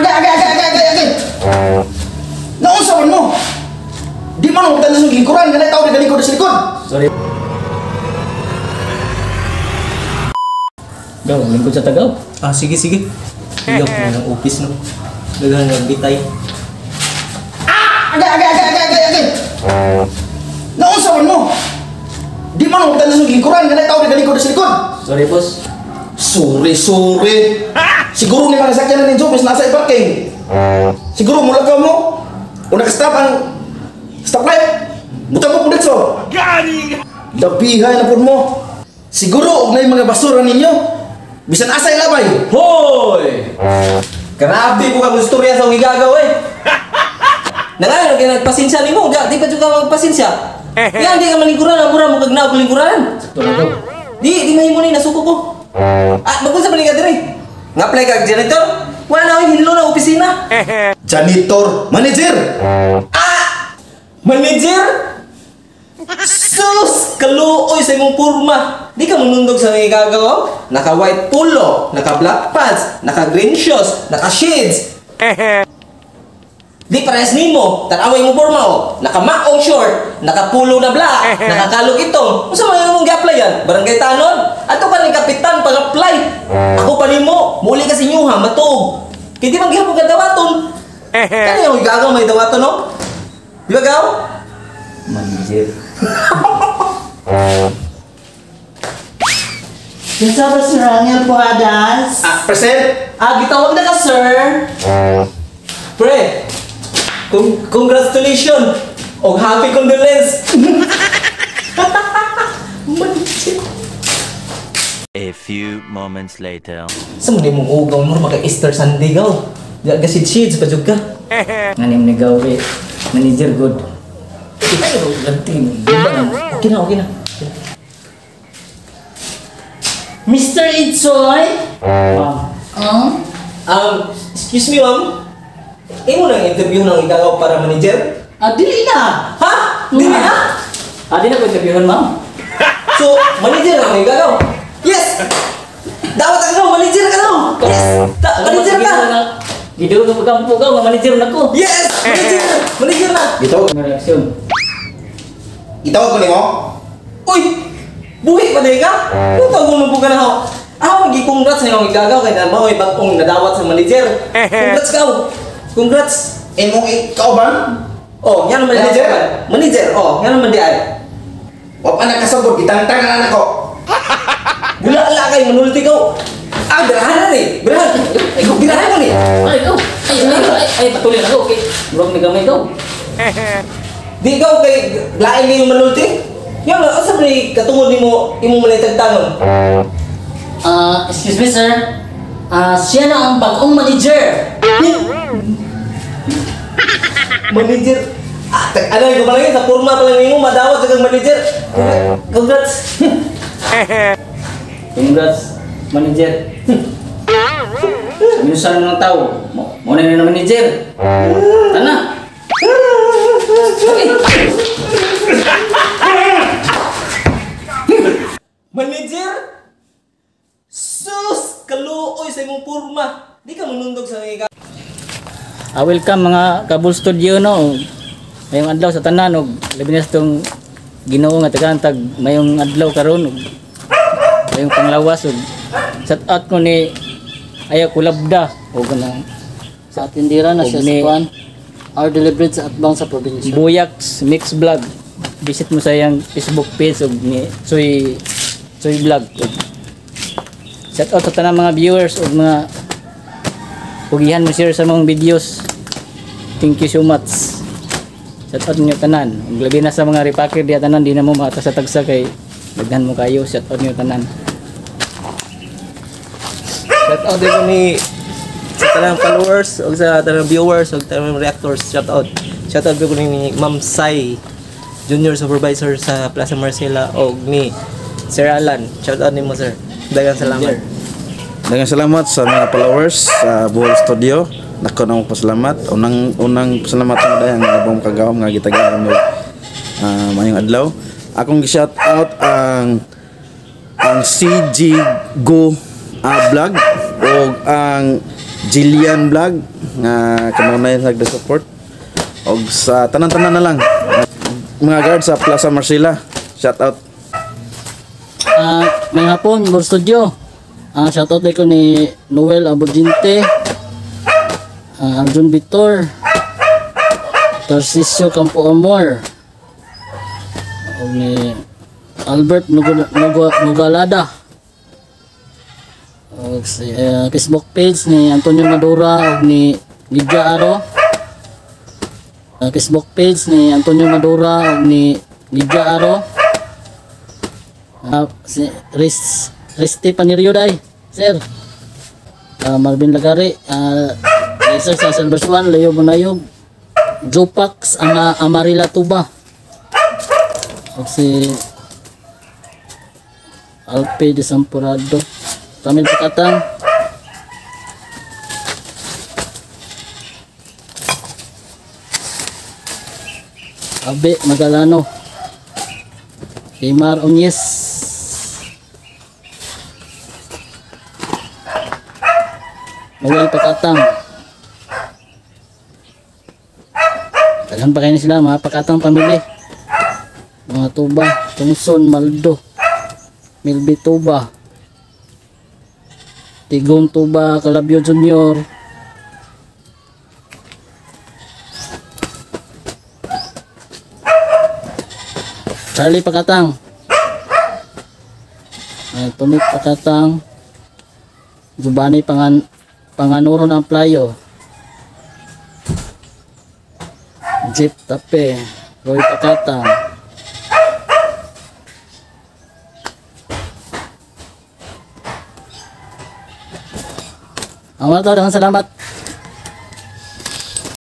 Agay, agay, agay, agay, agay, agay! Naunsa man mo? Di man mo sa lingkuran, nga tao nagalikod sa likod. Sorry. Gaw, lingkod sa tagaw. Ah, sige, sige. Iyaw ko ng office, no. Daghan ng bitay. Ah! Agay, agay, agay, agay, agay, agay! Naunsa man mo? Di man mo sa lingkuran, nga tao nagalikod sa likod. Sorry, boss. Sorry, sorry. Siguro ni mga sakyan na ninyo, mas nasa i-parking. Siguro mula ka mo. O naka-stop ang stoplight. Butang mo po dito. Gani! Labihay na po mo. Siguro, og na yung mga basura ninyo. Bisan asa ilabay. Hoy! Grabe po kang istorya sa igagaw eh. Nangayon kay nagpasensya nimo, di pa jud ka magpasensya. Yan di ka malingkuran, mura mo kag naog lingkuran. Di di mahimo ni nasuko ko. Ah, bagun sa man ka diri. Nga-apply ka janitor? Wala na oy hinlo na opisina. Janitor, manager. Ah! Manager? Sus! Kaluoy sa imong porma. Di ka munundog sa igagaw. Naka white polo, naka black pants, naka green shoes, naka shades. Di parehas nimo. Tan-away mo porma oh. Naka maong short, naka polo na black, nakakalog itong. Unsa man imong gi-apply yan? Barangay Tanod? Ato ka ning kapitan pag-apply. Ako pa nimo, muli ka sa inyo ha, matuog. Kay di man gihapon ka dawaton. Kani yung igagaw may dawaton no? Di ba gaw? Manager. Kinsa ba Sir Angel Puadas? Ah, present. Ah, gitawag na ka, sir. Pre, congratulations og happy condolence. A few moments later. Sa mo mong ugaw mo maka Easter Sunday gaw. Di ka shades pa jud ka. Nga ni gaw eh. Manager good. Okay na, okay na. Mr. Itzoy? Ma'am. Excuse me, ma'am. Imo nang interview ng igagaw para manager? Ah, dili na. Ha? Dili na? Ah, di na ko interviewon, ma'am. So, manager ang igagaw. Yes! Dapat ka daw, manager ka daw. Yes! Manager ka. Gidugo ka pagkampo ka, nga manager na ko. Yes! Manager! Manager na! Gitawag. Nga reaksyon. Gitawag ko nimo. Uy! Buhi pa din ka? Kung tawag mo po ka na ako. Ah, magi-congrats na yung igagaw kay na mao'y bagong nadawat sa manager. Congrats ka! Congrats! Imong kauban? Oh, nga naman Manager? Manager, oh, nga naman di ay. Wa pa nakasabot, gitangtangan na nako. Gula-ala kay manulti ka. Ah, birahan na ni. Birahan. Ay, birahan mo ni. Ay, ikaw. Ay, ay, ay, ay, patuloy na ko. Okay. Murag ni gamay ikaw. Di ikaw kay lain ni yung manulti. Yan, asa ba ni katungod nimo imong manay tagtangon? Ah, excuse me, sir. Ah, siya na ang bagong manager. Manager. Ah, ano ko pa lang yun, sa forma pa lang nimo madawat sa kang manager. Congrats. Congrats, manager. Minusan ng tao. Mo na na manager. Tana. Okay. Manager? Sus, kaluoy sa imong porma. Di ka manundog sa mga. Ah, welcome mga Kabul Studio no. Mayong adlaw sa tanan og labi na sa tong Ginoo nga tagaan tag mayong adlaw karon og mayong panglawas og shout out ko ni Aya Kulabda og kanang Sa tindira na siya sa kuan. Our deliberate sa atbang sa probinsya. Buyaks Mix Vlog. Visit mo sa iyang Facebook page og ni Soy Soy Vlog. Og shout out sa tanang mga viewers og mga pugihan mo share sa mga videos. Thank you so much. Shout out niyo tanan. Ug labi na sa mga repacker diha tanan di na mo matasa-tagsa kay daghan mo kayo. Shout out niyo tanan. Shout out din ni sa tanang followers og sa tanang viewers og tanang reactors. Shout out. Shout out ko ni Ma'am Sai, Junior Supervisor sa Plaza Marcela og ni Sir Alan. Shout out nimo, sir. Daghang salamat. Daghang salamat sa mga followers sa Bohol Studio. Nako na mo pasalamat. Unang unang pasalamat na dahil ang labong kagawam nga gitagaan mo mayong adlaw. Akong gi-shout out ang CG Go Vlog o ang Jillian Vlog. nga kanunay nagda-support og sa tanan-tanan na lang mga guard sa Plaza Marcela, shout out. May hapon, Bor Studio. Shoutout ko ni Noel Aboginte, Arjun Victor, Tarcisio Campo Amor, ug ni Albert Nugalada. Ug si Facebook page ni Antonio Madura ug ni Lydia Aro. Facebook page ni Antonio Madura ug ni Lydia Aro. Si Riz Risti Panirio day, sir. Marvin Lagari, sir sa Silver Swan, Leo Bunayog, Jopax, Ama Amarila Tuba. Ug si Alpe de Sampurado, Ramil Pakatang. Abe Magalano. Kimar Onyes. Noel Pakatang. Daghan pa kayo sila mga Pakatang pamilya. Mga Tuba, Tungson, Maldo, Milby Tuba, Tigon Tuba, Calabio Junior. Charlie Pakatang. Tony Pakatang. Giovanni Panganuro ng Playo. Jeep Tape, Roy Pakatang. Ang mga tao, daghang salamat.